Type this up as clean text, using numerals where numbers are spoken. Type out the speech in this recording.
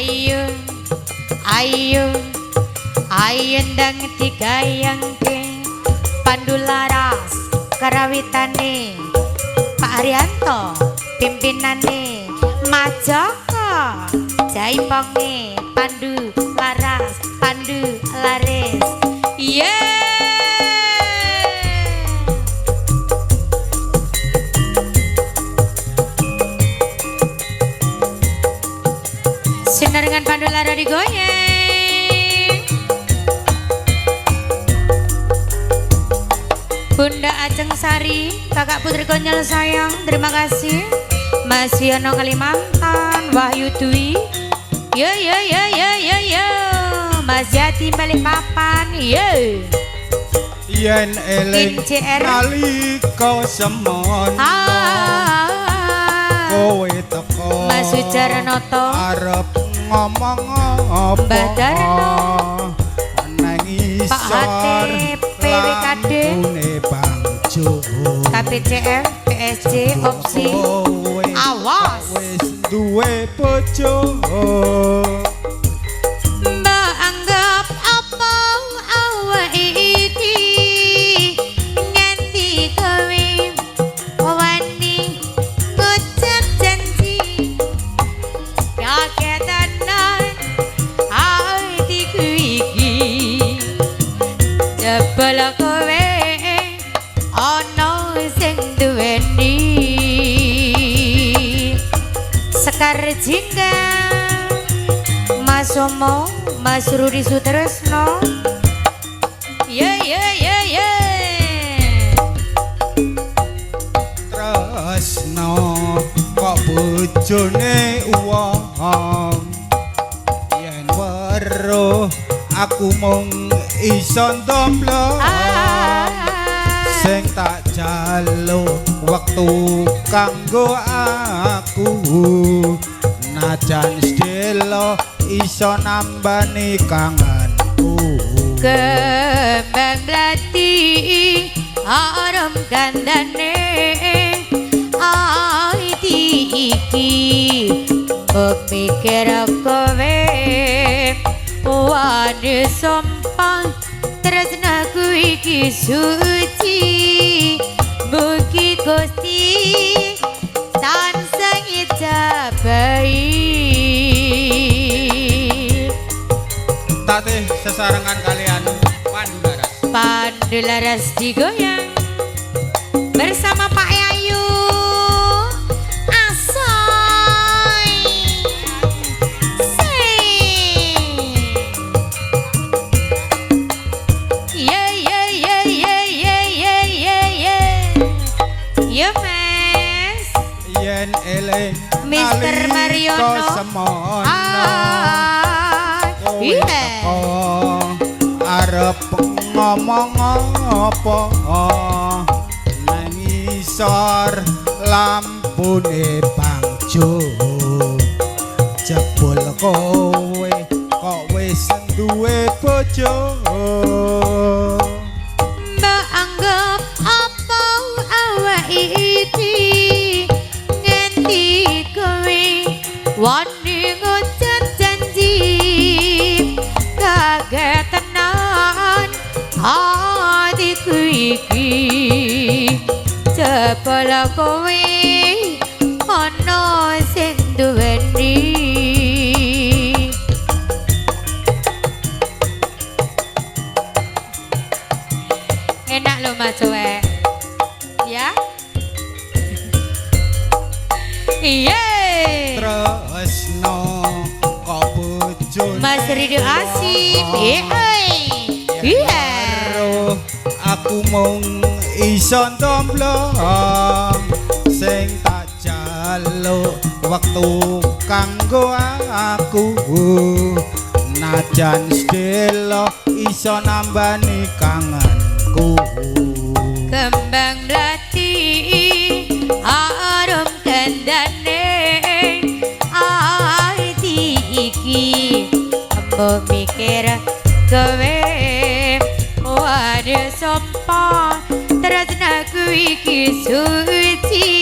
Ayo, ayo, ayo ndang digayangke. Pandu Laras karawitane, Pak Haryanto pimpinane, Mas Joko jaiponge, Pandu Laras, Pandu Laris. Yeah. Sinarengan Pandu Laras digoyeng. Bunda Ajeng Sari, Kakak Putri Konyol sayang, terima kasih. Mas Yono Kalimantan, Wahyu Dwi. Yo yo yo yo yo yo. Mas Yati Balikpapan, yo. Yen eling nalika semono kowe teko Mas Sujarnoto arep ngomong apa Mbah Darno nang isor Pak HT PWKD KPCF PSC Opsi awas wis duwe bojo. Mbak anggap apa awake iki nganti kowe wani ngucap janji kagetan atiku iki jebul kowe ana sing duweni. Sekar Jingga, Mas Somo, Mas Rudi Sutresno. Ye ye ye ye. Tresno kok bojone wong yen weruh aku mung iso ndomblong sing tak jaluk wektu kanggo aku najan sedelo iso nambani kangenku. Kembang blati arum gandane ati iki pemikir kowe wani sumpah tresnaku iki suci mugi Gusti tansah ngijabahi. Tatih sesarengan kalian Pandu Laras. Pandu Laras digoyang bersama Pak Yayu Asoy. Ye ye ye ye ye ye ye ye. Yo Mas Yen eling Mister Mariono. Iya. Arep ngomong apa nang isor lampune bangjo jebul kowe kok wis duwe bojo. Mbak anggap apa awake iki nganti kowe wani ngucap janji kaget tenan hatiku iki jebul kowe ana sing duweni. Enak lho Mas Cuek. Ya. Iya. Tresno kok bojone Mas Ridho Asim. Iya. Iya. Aku mung iso ndomblong sing tak jaluk wektu kanggo aku najan sedelo iso nambani kangenku. Kembang blati arum kandane ati iki apa mikir kowe wani sumpah tresnaku iki suci